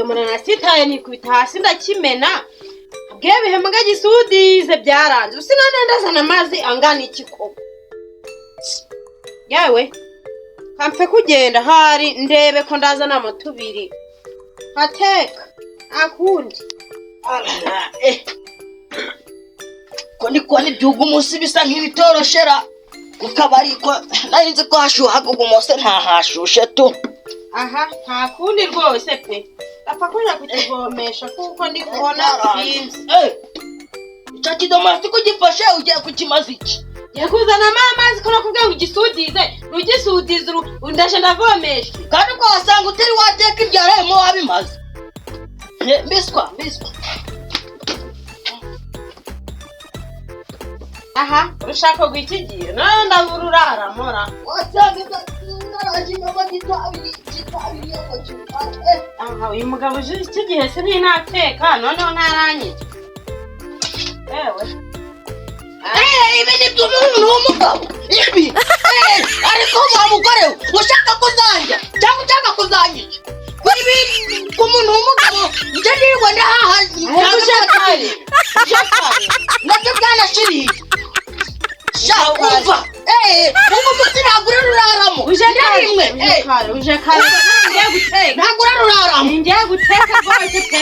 Ikidomora nasitaye nikubita hasi ndakimena. Bwe bihembwa gisudize byaranze. Usi none ndazana amazi angana iki koko? Yewe, kampfe kugenda hari ndebe ko ndazanamo tubiri. Hateka akundi. Arara, eh. Ko ndi kubona ibyuga umunsi bisa nk'ibitoroshera ku kabari, ko nari nzi ko hashuhaga, ugu munsi ntahashushe tu. Aha, nta kundi rwose pe. Apfa kuja kukivomesha kuko ndi kubona sinzi. Eh, icyo kidomora si kugifashe, ugiye kukimaza iki? Ngiye kuzanamo amazi ko nakubwiye ngo ugisudize, ntugisudize, ndaje ndavomesha. Kandi ubwo wasanga utari wateka ibyarayemo wabimaze. Eh, mbiswa mbiswa. Aha, urushako rw'iki gihe none ndabura uraramura. Wasanga naraje inyama gitabiriye gitabiriye ngo kiwukate. Eh, Aha, uyu mugabo uje iki gihe se ntinateka, noneho ntaranyica. Ewe. Eh, ibi ni by'umuntu w'umugabo ibi. Eh, ariko wa mugore we, ushaka kuzanjya cyangwa ushaka kuzanyica kuri ibi ku muntu w'umugabo, njye nirirwa ndahaha. Ariko uje kare. Uje kare. Nabyo byanashiriye sha, umva, eh, ubu munsi ntabwo uraruraramo. Uje na kare. rimwe. Uje Eh, kare, uje kare. Ngiye guteka. Ntabwo uraruraramo. Ngiye guteka rwose pe.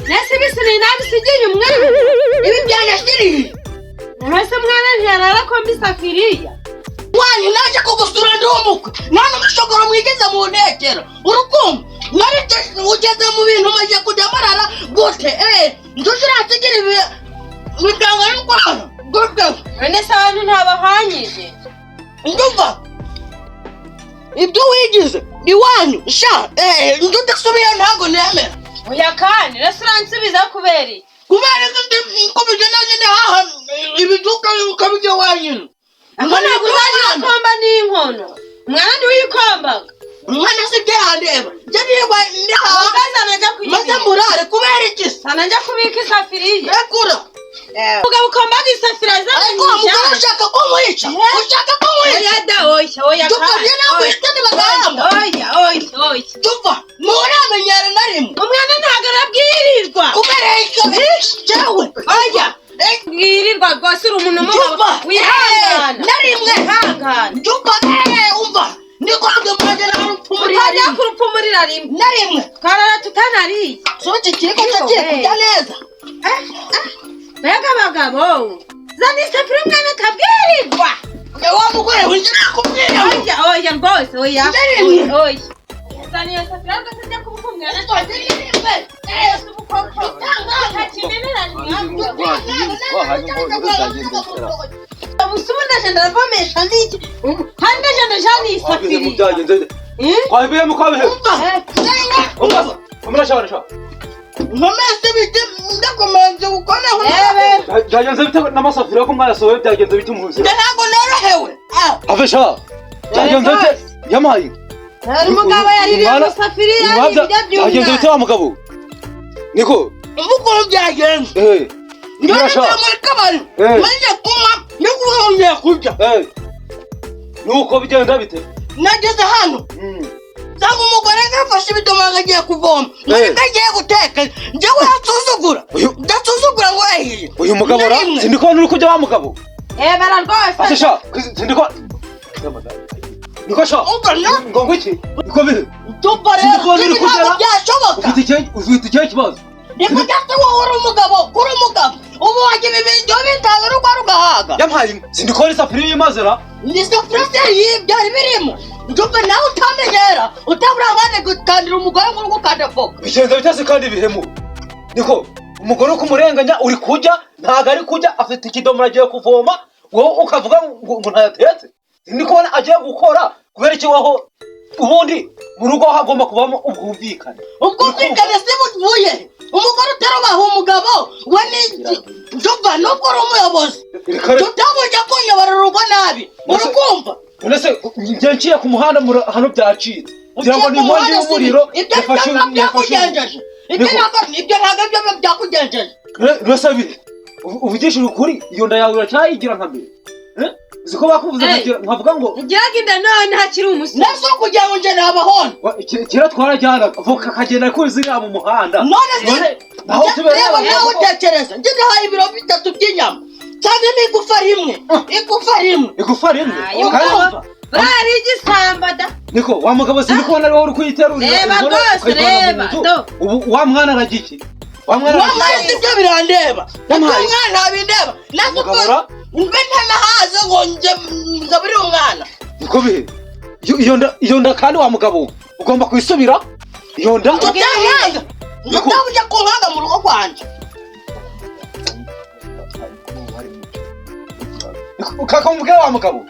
Nese ibisi ni nabisigiye umwana. Ibi byanashiriye. Nese umwana ntiyarara ko mbisafiriya. Wanyu naje kugusura ndi umukwe, nta n'umushogoro mwigeze mu ntekero, urukumva nari ugeze mu bintu maze kujya marara gute? Eh, njuje uransigira ibi miryango y'urwara gute? None se abantu ntabahanyije? Ndumva ibyo wigize iwanyu sha, eh, njye udasubiye ntabwo nemera. Oya kandi, nese uransubiza kubera iki? Kubera ko nkubije nanjye ndahaha ibiduka ukabijya wenyine. Ako ntabwo uzajya ukomba n'inkono. Umwana ntiwikombaga. Umwana si ibyo yandeba, njye nirirwa ndahaha. Ubwo najya Maze kuyibika. murare kubera iki se? Sana njya kubika isafiriya. Rekura. Umugabo ukombaga isafiriya Ariko wa mugore ushaka ko nkwica, ushaka ko nkwica? Oya da, oya, oya Tuva kandi. njye nawe uhitane bagahamba. Oya, oya, oya. Tuva nturamenyera na rimwe. Umwana ntabwo arabwirirwa. Kubera icyo jewe? Oya. Bwirirwa rwose, uri umuntu w'umugabo. Tuva. Wihangana. Na rimwe. Wihangana. Tuva, eh, umva ndikwabwe muragera harupfumurira. Utajya Rimwe kurupfumurira rimwe. Na rimwe. Twarara tutanariye. So iki kiriko cyagiye kujya neza. Mbega abagabo. Zana isafuriya umwana akabwirirwa. Wa mugore we, njye nakubwira. Oya, oya rwose, oya. Na rimwe. Oya. Zana iyo safuriya rwose njya kubuka umwana. Ubu ndaje ndavomesha ndiki kandi ndaje ndajana isafiriya. Byagenze bite? Kwabihemu kwabihe. Umva. Umva sha sha. Nkomeze bite, ndakomenze gukoneho. Ewe. Byagenze bite n'amasafuriya ko mwayasohoye, byagenze bite umuzi? Njye ntabwo norohewe. Ah, Ave sha. Byagenze bite? Yamaye. Hari umugabo yaririye amasafiriya Umwana ibiryo byagenze bite by'umwana. wa mugabo? Niko. Umva ukuntu byagenze. Eh. Njyewe Sha. navuye muri kabari, Eh. maze kunywa ndikubongeye kurya. Eh. Nuko bigenda bite? Nageze hano nsanga umugore yafashe ibidomoro agiye kuvoma, ngo Eh. nibwo agiye guteka. Njyewe yasuzugura, ndasuzugura ngo yahiye. Uyu mugabo ra Na rimwe. sindiko nuri kujya wa mugabo. Ebera rwose. Ase sha sindiko. Niko sha. Umva na Ngo ngwiki. Niko biri. Ndumva rero Sindiko nuri ibi ntabwo kugera. byashoboka. Ufite ikihe, ufite ikihe kibazo? Niko cyase wowe uri umugabo, kuri umugabo ubu wagira ibiryo bitanga urugo rugahaga. Yampaye sindiko n'isafuriya y'imazera. Ni safuriya byari birimo. Ndumva nawe utamenyera utabura abana gukandira umugore ngo uri gukanda voka. Bigenza bitase kandi bihemu. Niko umugore uko umurenganya uri kurya, ntabwo ari kurya, afite ikidomoro agiye kuvoma, wowe ukavuga ngo ntayatetse. Ndi kubona agiye gukora kubera iki? Waho ubundi mu rugo hagomba kubamo ubwumvikane. Ubwumvikane si buvuye umugore utarubaha umugabo we ni ndumva nubwo uri umuyobozi Reka reka. tutabujya kunyobora urugo nabi, uri kumva? None se njye nciye ku muhanda hano byacitse kugira ngo Uciye ni ku inkongi muhanda si y'umuriro ibyo yafashe ntabwo yafashe byakugenjeje ibyo. Niko. Ntabwo ibyo, ntabwo ibyo byakugenjeje. None se bite? Uvugishije ukuri, iyo nda yawe uracyayigira nka mbere? Eh? Uzi ko bakuvuze Hey. nkavuga ngo Ntagiraga inda none hakiri umusore. Nase kugira ngo nje nabahona. Kera twarajyanaga voka akagenda kuri ziriya mu muhanda. None se None aho tubereye reba nawe utekereza, njye nahaye ibiro 3 by'inyama cyangwa igufa rimwe, igufa rimwe. Igufa rimwe. Ayo, Kandi- Urumva? Buriya ari igisambo da. Niko wa mugabo, sindi kubona ari wowe uri kuyiterurira Reba inkono rwose, ukayivana mu reba, nzu. do. Ubu wa mwana aragira iki? Wa mwana Wa aragira mwana iki? sibyo birandeba. Wampaye. Umwana ntabindeba. Nase Umugabo ura? mbe ntanahaze ngo nje ngaburire umwana. Niko bihe. Iyo nda kandi wa mugabo we, ugomba kuyisubira iyo nda. Utankanga. Niko. Utabuja kunkanga mu rugo rwanje. Kakamubwira wa mugabo,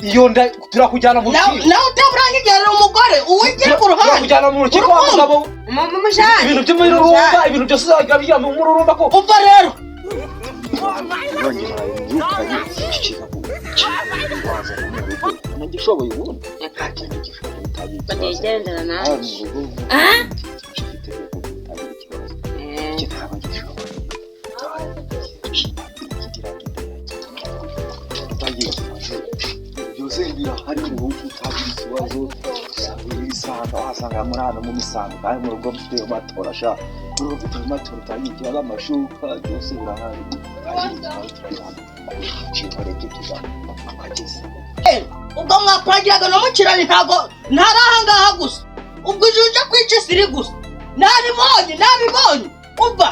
iyo nda turakujyana mu rukiko. Nawe utaburangigerera umugore uwigira ku ruhande. Turakujyana mu rukiko wa Urukundo. mugabo. Mumujane. Ibintu by'umururumba, ibintu byose uzajya bijya mu mururumba ko Umva rero. Ntagishoboye ubundi. Banigendera nanjye. Byose birahari mu rugo, utagira ikibazo usanga wasanga muri hano mu misango, kandi mu rugo mfite matora sha, mu rugo mfite matora, utagira ikibazo, amashuka byose birahari, utagira ikibazo, turajyana cikoreke tuza akagezi. Ubwo mwapangiraga no mu kirari, ntago ntari ahangaha gusa. Ubwo uje uje kwica isiri gusa. Nabibonye, nabibonye. Umva,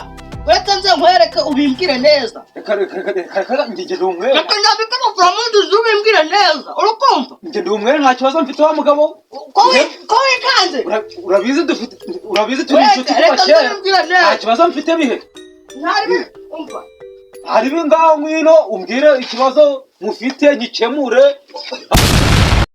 uretse nze nkwereke ubimbwire neza. Reka reka reka reka reka, njye ndi umwere. Reka ndabike amafaranga uze ubimbwire neza. Urukumva? Njye ndi umwere, nta kibazo mfite wa mugabo. Ko wikanze? Urabizi dufite, urabizi turi Reka inshuti kuva reka nze kera. ubimbwire Nta neza. kibazo mfite bihe. Ntari umva. Hari ngaho ngwino umbwire ikibazo mufite ngikemure.